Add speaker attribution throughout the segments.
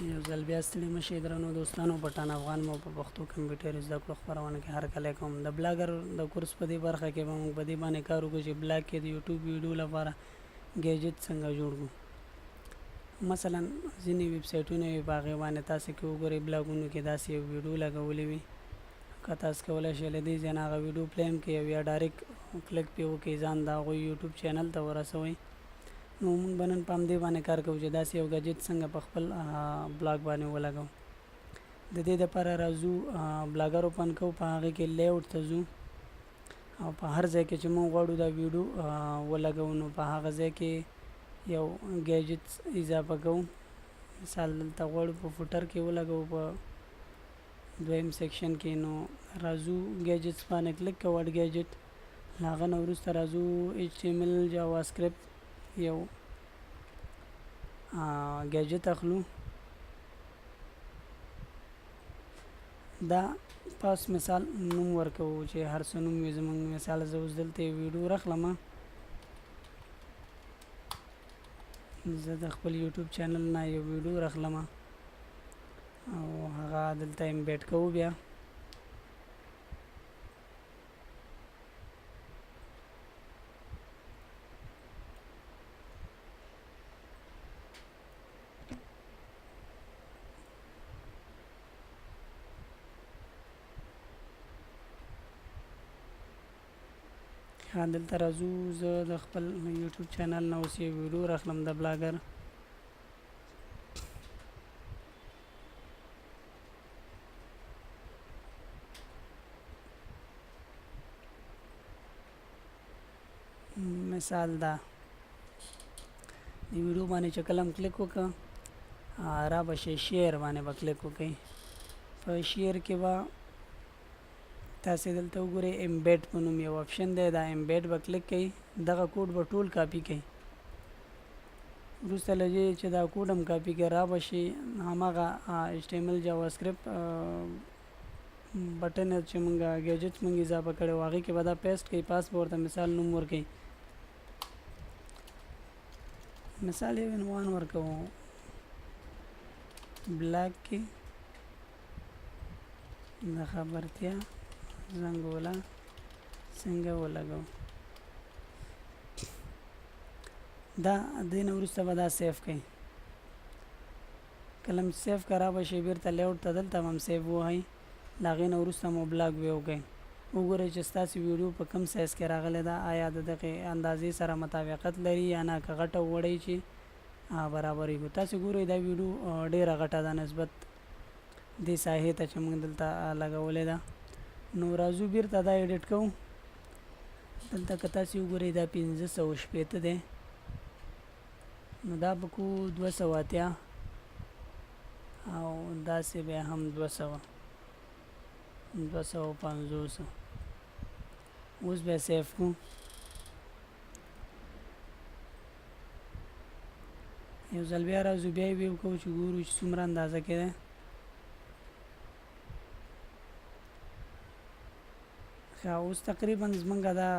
Speaker 1: یو ځل بیا ستړي مه شئ درنو دوستانو، پټان افغان مو په پښتو کمپیوټري زده کړو خپرونه کې هرکلی کوم. د بلاګر د کورس په دې برخه کې به موږ په دې باندې کار وکړو چې بلاګ کې د یوټیوب ویډیو لپاره ګیجت څنګه جوړ کړو. مثلا ځینې ویب سایټونه وي، په هغې باندې تاسې که وګورئ بلاګونو کې داسې یو ویډیو لګولې وي، که تاسو کولی شئ له دې ځای نه هغه ویډیو پلی هم کړئ او یا ډایرکټ کلیک پرې وکړئ، ځان د هغوی یوټیوب چینل ته ورسوئ. نو موږ به نن په همدې باندې کار کوو چې داسې یو ګجت څنګه په خپل بلاګ باندې ولګو. د دې لپاره راځو بلاګر اوپن کوو، په هغې کې لیاوټ ته ځو او په هر ځای کې چې موږ غواړو دا ویډیو ولګو نو په هغه ځای کې یو ګیجت اضافه کوو. مثال دلته غواړو په فوټر کې ولګو، په دویم سیکشن کې، نو راځو ګیجټس باندې کلیک کوو، اډ ګیجټ. له هغه نه وروسته راځو ایچ ټي ایم ایل جاوا سکرپټ یو ګیجټ اخلو. دا پاس مثال نوم ورکوو چې هر څه نوم وي زمونږ. مثال زه اوس دلته یو ویډیو راخلم، زه د خپل یوټیوب چینل نه یو ویډیو راخلم او هغه دلته امبیډ کوو. بیا دلته راځو، زه د خپل یوټیوب چینل نه اوس یو ویډیو راخلم د بلاګر. مثال دا د ویډیو باندې چې کلم کلیک وکړ را به شي، شیر باندې به کلیک وکړئ. په شیر کې به تاسو دلته وګورئ امبیډ په نوم یو آپشن دی، دا امبیډ به کلیک کړئ، دغه کوډ به ټول کاپي کړئ. وروسته له دې چې دا کوډ هم کاپي کړئ، را به شي هماغه ایچ ټي ایم ایل جاوا سکرپټ بټن چې مونږ ګیجټ مونږ اضافه کړی و، هغې کې به دا پیسټ کړئ. پاس به ورته مثال نوم ورکړئ، مثال یو عنوان ورکوو، بلاک کې د خبرتیا زنګوله څنګه ولګو. دا دې نه وروسته به دا سیف کړئ. کله چې سیف کرا به شي، بیرته لیاوټ ته دلته به هم سیف ووهئ. له هغې نه وروسته مو بلاګ ویو کړئ، وګورئ چې ستاسې ویډیو په کوم سایز کې راغلې ده، آیا د دغې اندازې سره مطابقت لري یا نه، که غټه وړئ چې برابر یو. تاسې ګورئ دا ویډیو ډیره غټه ده نسبت دې ساحې ته چې موږ دلته لګولې ده. نو راځو بیرته دا ایډیټ کوو. دلته که تاسې وګورئ دا 560 دی، نو دا به کو 280 او داسې بیا هم 200، 250. اوس بیا سیف کو. یو ځل بیا راځو، بیا یې ویو کوو چې ګورو چې څومره اندازه کې ده. ښه، اوس تقریبا زمونږ دا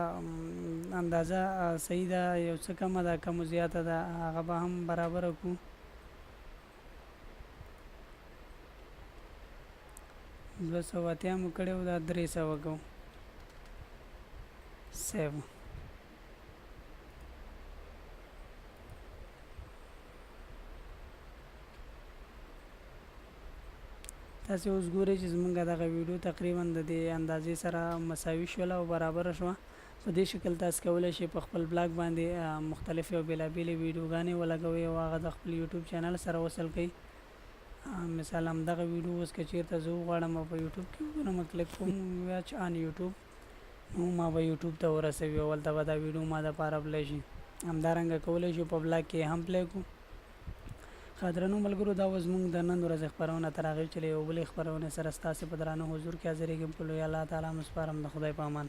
Speaker 1: اندازه صحیح ده، یو څه کمه ده، کم زیاته ده، هغه به هم برابره کړو. 280 مو کړی و، دا 300 کوو، سیو. تاسو اوس ګورئ چې زمونږ دغه ویډیو تقریبا د دې اندازې سره مساوي شوله او برابره شوه. په دې شکل تاسو کولی شئ په خپل بلاګ باندې مختلفې او بېلابېلې ویډیوګانې ولګوئ او هغه د خپل یوټیوب چینل سره وصل کړئ. مثال هم دغه ویډیو اوس که چیرته زه وغواړم او په یوټیوب کې وګورم، کلیک کوم واچ آن یوټیوب، نو ما به یوټیوب ته ورسوي او هلته به دا ویډیو ما دپاره پلی شي. همدارنګه کولی شو په بلاګ کې هم پلی کړو. ښه درنو ملګرو، دا وه زموږ د نن ورځې خپرونه. تر هغې چې له یوې بلې خپرونې سره ستاسې په درانه حضور کې حاضرېږم، په لوی الله تعالی مو سپارم. د خدای په امان.